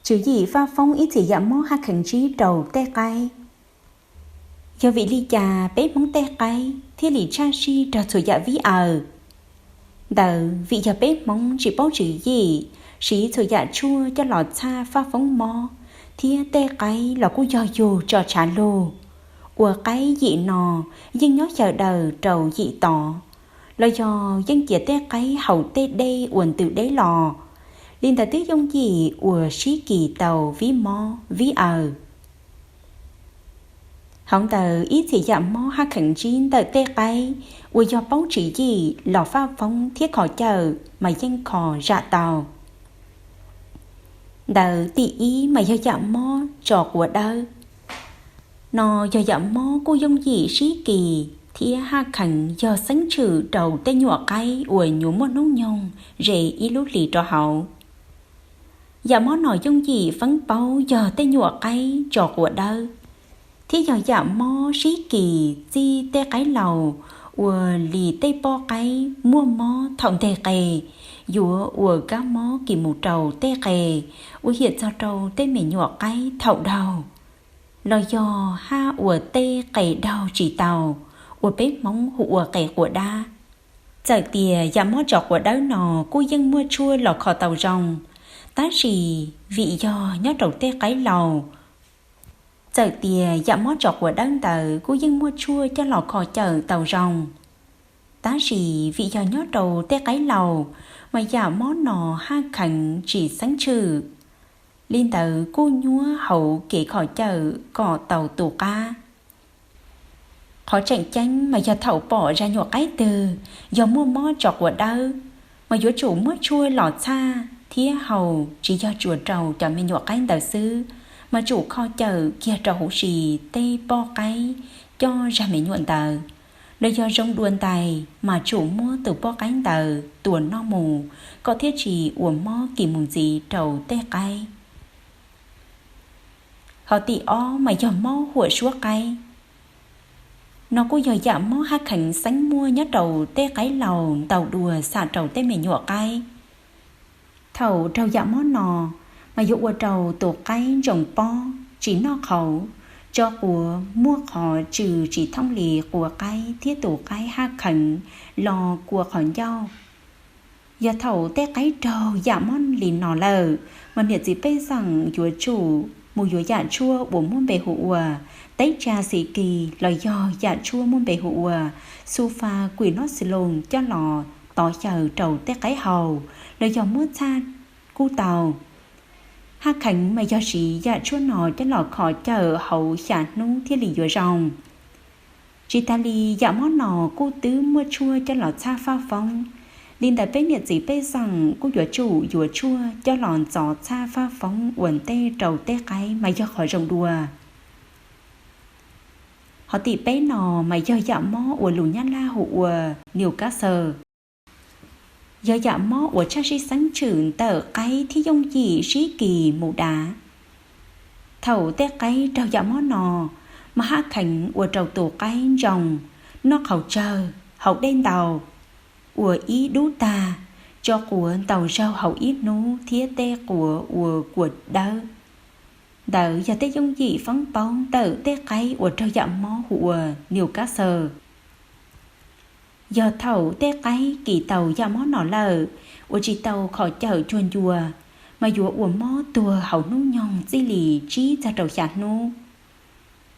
Tswv yim faj foob ib txhia yam mob haj kheev ntsib rau tej qaib. Yog vim li cas peb Hmoob tej qaib thiaj li tshaj sij rau txhua yam vib aws? Ntawd vim yog peb Hmoob tsis paub tswv yim, siv txhua yam tshuaj coj los txhaj faj foob mob, thiab tej qaib los kuj yog yug tso tshav lug, ua qaib yim no yeej nyob xyaw daws rau yim tod, los yog yeej cia tej qaib haus tej dej uas ntws deb los. Li ntawd twb yooj yim uas sib kis tau vib mob vib aws. Hauv ntawd ib txhia yam mob haj kheev ntsib ntawm tej qaib uas yog paub tswv yim los faj foob thiab kho cawm mas yeej kho zam tau. Ntawd tim ib mas yog yam mob tso quav dawb. No yog yam mob kuj yooj yim sib kis thiab haj kheev yog xeeb tshwm rau tej nyuam qaib uas nyuam muaj hnub nyoog ze ib lub hlis rau hauv. Yam mob no yooj yim feeb paub yog tej nyuam qaib tso quav dawb, thiab yog yam mob sib kis txij tej qaib laus uas li tej poj qaib muaj mob thaum nteg qe, yuav ua kab mob kis mus rau tej qe, ua hiam txog rau tej me nyuam qaib thaum daug, los yog haj ua tej qe daug tsis tau, uas peb Hmoob hu ua qe quav dab. Txawm tias yam mob tso quav dawb no kuj yeej muaj tshuaj los kho tau zoo, tab sis vim yog nyob rau tej qaib laus, txawm tias yam mob tso quav dawb ntawd kuj yeej muaj tshuaj coj los kho cawm tau zoo, tab sis vim yog nyob rau tej qaib laus, mas yam mob no haj kheev tsis xeeb tshwm. Li ntawd kuj nyuab hauv kev kho cawm kom tau tu qab. Qhov tseem ceeb mas yog thaum pom zaj nyuam qaib twg yog muaj mob tso quav dawb, mas yuav tsum muab tshuaj los txhaj thiab haus, tsis yog tsuas rau cov me nyuam qaib ntawd xwb, mas tsum kho cawm kiag rau huv si tej poj qaib coj zaj me nyuam ntawd, los yog zoo dua ntais mas tsum muab tus poj qaib ntawd tua noj mus, kom thiaj tsis ua mob kis mus ntxiv rau tej qaib. Hos tim ob mas yog mob huam suab qaib. No kuj yog yam mob haj kheev xeeb muaj nyob rau tej qaib laus ntau dua xam rau tej me nyuam qaib. Thaum raug yam mob no, mas yuav ua rau tus qaib ntsoos pob tsis noj qhauv, tso quav muaj qhov tsw tsis thooj li quav qaib thiab tus qaib haj kheev los kua qhov ncauj. Yog thaum tej qaib raug yam mob li no lawm, mas niam txiv pej xeem yuav tsum mus yuav yam tshuaj uas muaj npe hu ua teeb tsa xi kis los yog yam tshuaj muaj npe hu ua sulfaguinositol coj los tov xyaw rau tej qaib haus, los yog muab txhaj kuj tau. Haj kheev mas yog siv yam tshuaj no coj los kho cawm hauv xya hnub thiaj li yuav zoo. Tsis tas li, yam mob no kuj twb muaj tshuaj coj los txhaj faj foob. Li ntawd peb niam txiv pej xeem kuj yuav tsum yuav tshuaj coj los ntxov txhaj faj foob ua ntej rau tej qaib mas yog qhov zoo dua. Hos tim peb no mas yog yam mob uas lus Nyab Laj hu ua Newcastle. Yog yam mob uas tshaj sib xeeb tshwm ntawm qaib thiab yooj yim sib kis mus dav. Thaum tej qaib raug yam mob no, mas haj kheev ua rau tus qaib ntsoos, noj qhauv tsawg, haus dej ntau, ua ib dub tag, tso quav ntau zaug haus ib hnub thiab tej quav ua kua dawb. Ntawd yog tej yooj yim feeb paub ntawm tej qaib uas raug yam mob hu ua Newcastle. Yog thaum tej qaib kis tau yam mob no lawm, uas tsis tau kho cawm cuag ncua, mas yuav ua mob tuag hauv hnub nyoog txij li tsib txog rau xya hnub.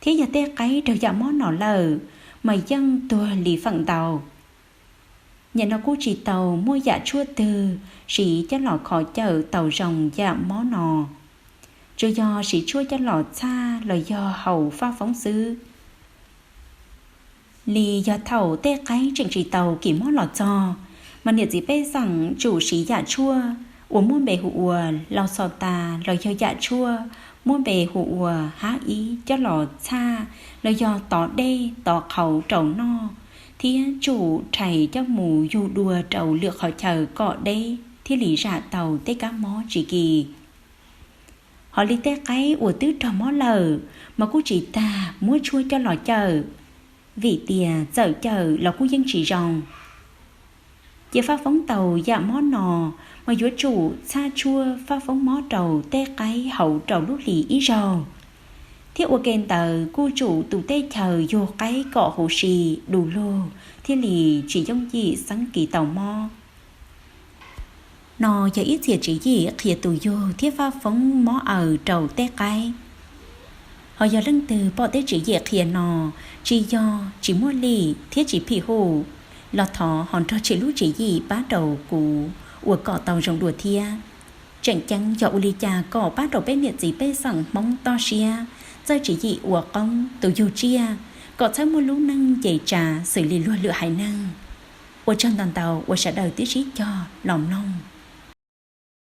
Thiab yog tej qaib raug yam mob no lawm, mas yeej tuag li feem ntau. Nyem no kuj tsis tau muaj yam tshuaj twg siv coj los kho cawm tau zoo yam mob no, tsuas yog siv tshuaj coj los txhaj los yog haus faj foob xwb. Li yog thaum tej qaib tseem tsis tau kis mob los txog, mas niam txiv pej xeem tsum siv yam tshuaj uas muaj npe hu ua lau xo tas los yog yam tshuaj muaj npe hu ua hab ib coj los txhaj los yog tov dej tov qhauv rau noj, thiab tsum rhais coj mus yug dua rau lwm qhov chaw kom deb thiaj li zam tau tej kab mob tsis kis. Hos li tej qaib uas twb raug mob lawm, mas kuj tsis tas muab tshuaj coj los cawm, vim tias txawm cawm los kuj yeej tsis zoo. Cia faj foob tau yam mob no, mas yuav tsum txhaj tshuaj fab foob mob rau tej qaib hauv rau lub hlis ib zaug, thiab ua ke ntawd kuj tsum tus teb chaws yug qaib kom huv si, du lug thiaj li tsis yooj yim xeeb kis tau mob. No yog ib txhia tswv yim qhia tus yug thiab fab foob mob aws rau tej qaib. Ho yog leej twg pom tej tswv yim qhia no tsis yog tsis muaj li thiab tsis phim hum, los thov ho nrog tshem lub tswv yim pab rau kuv ua kom tau zoo dua thiab. Tseem ceeb yog ua li cas kom pab rau peb niam txiv pej xeem Hmoob toj siab, txawj tswv yim ua qoob tus yug tsiaj, kom txhawb muaj lub neej nce tsa xws li luag lwm haiv neeg. Ua tsaug ntau ntau uas sawv daws twb sib cog los mloog.